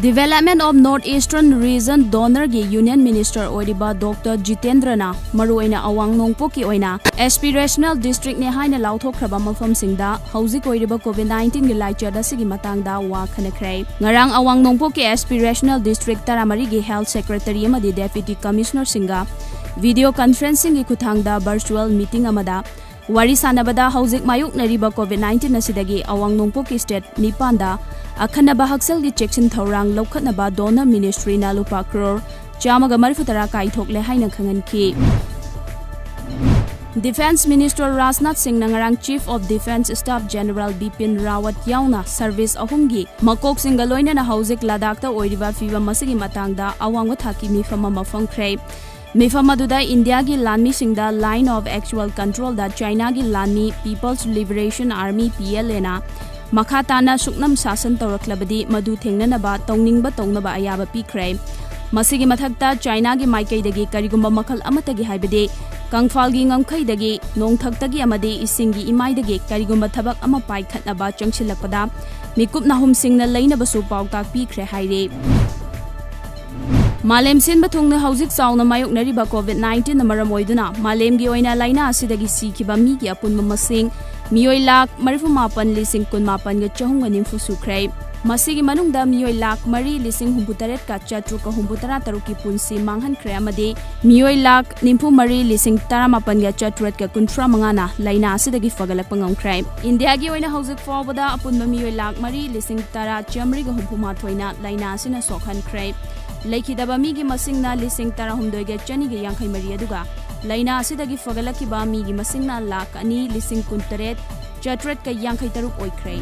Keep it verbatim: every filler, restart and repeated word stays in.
Development of North Eastern Region DoNER ꯒꯤ Union Minister ꯑꯣꯏꯔꯤꯕ Doctor ꯖꯤꯇꯦꯟꯗ꯭ꯔꯅ ꯃꯔꯨꯑꯣꯏꯅ ꯑꯋꯥꯡ ꯅꯣꯡꯄꯣꯛꯀꯤ ꯑꯣꯏꯅ aspirational district ꯅꯦ ꯍꯥꯏꯅ ꯂꯥꯎꯊꯣꯛꯈ꯭ꯔꯕ ꯃꯐꯝꯁꯤꯡꯗ ꯍꯧꯖꯤꯛ ꯑꯣꯏꯔꯤꯕ COVID nineteen ꯒꯤ ꯂꯥꯏꯆꯠ ꯑꯁꯤꯒꯤ ꯃꯇꯥꯡꯗ ꯋꯥ ꯈꯟꯅꯈ꯭ꯔꯦ꯫ ꯉꯔꯥꯡ ꯑꯋꯥꯡ ꯅꯣꯡꯄꯣꯛꯀꯤ aspirational district ꯇꯔꯥꯃꯔꯤꯒꯤ Health Secretary ꯑꯃꯗꯤ Deputy Commissioner ꯁꯤꯡꯒ video conferencing ꯒꯤ ꯈꯨꯠꯊꯥꯡꯗ virtual meeting ꯑꯃꯗ ꯋꯥꯔꯤ ꯁꯥꯟꯅꯕꯗ ꯍꯧꯖꯤꯛ ꯃꯥꯌꯣꯛꯅꯔꯤꯕ COVID nineteen ꯑꯁꯤꯗꯒꯤ ꯑꯋꯥꯡ ꯅꯣꯡꯄꯣꯛꯀꯤ state ꯅꯤꯄꯥꯟꯗ ꯑꯈꯟꯅꯕ ꯍꯛꯁꯦꯜꯒꯤ ꯆꯦꯛꯁꯤꯟ ꯊꯧꯔꯥꯡ ꯂꯧꯈꯠꯅꯕ DoNER Ministry ꯅ ꯂꯨꯄꯥ ꯀ꯭ꯔꯣꯔ ꯆꯥꯝꯃꯒ ꯃꯔꯤꯐꯨ ꯇꯔꯥ ꯀꯥꯏꯊꯣꯛꯂꯦ ꯍꯥꯏꯅ ꯈꯪꯍꯟꯈꯤ꯫ Defence Minister ꯔꯥꯖꯅꯥꯊ ꯁꯤꯡꯅ ꯉꯔꯥꯡ Chief of Defence Staff General Bipin ꯔꯥꯋꯠ ꯌꯥꯎꯅ service ꯑꯍꯨꯝꯒꯤ ꯃꯀꯣꯛꯁꯤꯡꯒ ꯂꯣꯏꯅꯅ ꯍꯧꯖꯤꯛ ꯂꯗꯥꯈꯇ ꯑꯣꯏꯔꯤꯕ ꯐꯤꯚꯝ ꯑꯁꯤꯒꯤ ꯃꯇꯥꯡꯗ ꯑꯋꯥꯡꯕ ꯊꯥꯛꯀꯤ ꯃꯤꯐꯝ ꯑꯃ ꯐꯝꯈ꯭ꯔꯦ꯫ ꯃꯤꯐꯝ ꯑꯗꯨꯗ ꯏꯟꯗꯤꯌꯥꯒꯤ ꯂꯥꯟꯃꯤꯁꯤꯡꯗ Line of Actual Control ꯗ ꯆꯥꯏꯅꯥꯒꯤ ꯂꯥꯟꯃꯤ People's Liberation Army, P L A ꯅ ꯃꯈꯥ ꯇꯥꯅ ꯁꯨꯞꯅꯝ ꯁꯥꯁꯟ ꯇꯧꯔꯛꯂꯕꯗꯤ ꯃꯗꯨ ꯊꯦꯡꯅꯅꯕ ꯇꯧꯅꯤꯡꯕ ꯇꯧꯅꯕ ꯑꯌꯥꯕ ꯄꯤꯈ꯭ꯔꯦ꯫ ꯃꯁꯤꯒꯤ ꯃꯊꯛꯇ ꯆꯥꯏꯅꯥꯒꯤ ꯃꯥꯏꯀꯩꯗꯒꯤ ꯀꯔꯤꯒꯨꯝꯕ ꯃꯈꯜ ꯑꯃꯠꯇꯒꯤ, ꯍꯥꯏꯕꯗꯤ ꯀꯪꯐꯥꯜꯒꯤ ꯉꯝꯈꯩꯗꯒꯤ, ꯅꯣꯡꯊꯛꯇꯒꯤ ꯑꯃꯗꯤ ꯏꯁꯤꯡꯒꯤ ꯏꯃꯥꯏꯗꯒꯤ ꯀꯔꯤꯒꯨꯝꯕ ꯊꯕꯛ ꯑꯃ ꯄꯥꯏꯈꯠꯅꯕ ꯆꯪꯁꯤꯜꯂꯛꯄꯗ ꯃꯤꯀꯨꯞ ꯅꯥꯍꯨꯝꯁꯤꯡꯅ ꯂꯩꯅꯕꯁꯨ ꯄꯥꯎꯇꯥꯛ ꯄꯤꯈ꯭ꯔꯦ ꯍꯥꯏꯔꯤ꯫ ꯃꯥꯂꯦꯝ ꯁꯤꯟꯕ ꯊꯨꯡꯅ ꯍꯧꯖꯤꯛ ꯆꯥꯎꯅ ꯃꯥꯌꯣꯛꯅꯔꯤꯕ COVID nineteen ꯅ ꯃꯔꯝ ꯑꯣꯏꯗꯨꯅ ꯃꯥꯂꯦꯝꯒꯤ ꯑꯣꯏꯅ ꯂꯥꯏꯅꯥ ꯑꯁꯤꯗꯒꯤ ꯁꯤꯈꯤꯕ ꯃꯤꯒꯤ ꯑꯄꯨꯟꯕ ꯃꯁꯤꯡ ꯃꯤꯑꯣꯏ ꯂꯥꯈ ꯃꯔꯤꯐꯨ ꯃꯥꯄꯟ ꯂꯤꯁꯤꯡ ꯀꯨꯟꯃꯥꯄꯟꯒ ꯆꯍꯨꯝꯒ ꯅꯤꯐꯨ ꯁꯨꯈ꯭ꯔꯦ꯫ ꯃꯁꯤꯒꯤ ꯃꯅꯨꯡꯗ ꯃꯤꯑꯣꯏ ꯂꯥꯈ ꯃꯔꯤ ꯂꯤꯁꯤꯡ ꯍꯨꯝꯐꯨ ꯇꯔꯦꯠꯀ ꯆꯥꯇ꯭ꯔꯨꯛꯀ ꯍꯨꯝꯐꯨ ꯇꯔꯥ ꯇꯔꯨꯛꯀꯤ ꯄꯨꯟꯁꯤ ꯃꯥꯡꯍꯟꯈ꯭ꯔꯦ ꯑꯃꯗꯤ ꯃꯤꯑꯣꯏ ꯂꯥꯈ ꯅꯤꯐꯨ ꯃꯔꯤ ꯂꯤꯁꯤꯡ ꯇꯔꯥꯃꯥꯄꯟꯒ ꯆꯥꯇ꯭ꯔꯦꯠꯀ ꯀꯨꯟꯊ꯭ꯔꯥ ꯃꯉꯥꯅ ꯂꯥꯏꯅꯥ ꯑꯁꯤꯗꯒꯤ ꯐꯒꯠꯂꯛꯄ ꯉꯝꯈ꯭ꯔꯦ꯫ ꯏꯟꯗꯤꯌꯥꯒꯤ ꯑꯣꯏꯅ ꯍꯧꯖꯤꯛ ꯐꯥꯎꯕꯗ ꯑꯄꯨꯟꯕ ꯃꯤꯑꯣꯏ ꯂꯥꯈ ꯃꯔꯤ ꯂꯤꯁꯤꯡ ꯇꯔꯥ ꯆꯥꯃꯔꯤꯒ ꯍꯨꯝꯐꯨ ꯃꯥꯊꯣꯏꯅ ꯂꯥꯏꯅꯥ ꯑꯁꯤꯅ ꯁꯣꯛꯍꯟꯈ꯭ꯔꯦ꯫ ꯂꯩꯈꯤꯗꯕ ꯃꯤꯒꯤ ꯃꯁꯤꯡꯅ ꯂꯤꯁꯤꯡ ꯇꯔꯥꯍꯨꯝꯗꯣꯏꯒ ꯆꯅꯤꯒ ꯌꯥꯡꯈꯩ ꯃꯔꯤ ꯑꯗꯨꯒ ꯂꯥꯏꯅꯥ ꯑꯁꯤꯗꯒꯤ ꯐꯒꯠꯂꯛꯈꯤꯕ ꯃꯤꯒꯤ ꯃꯁꯤꯡꯅ ꯂꯥꯈ ꯑꯅꯤ ꯂꯤꯁꯤꯡ ꯀꯨꯟꯇꯔꯦꯠ ꯆꯥꯇ꯭ꯔꯦꯠꯀ ꯌꯥꯡꯈꯩ ꯇꯔꯨꯛ ꯑꯣꯏꯈ꯭ꯔꯦ꯫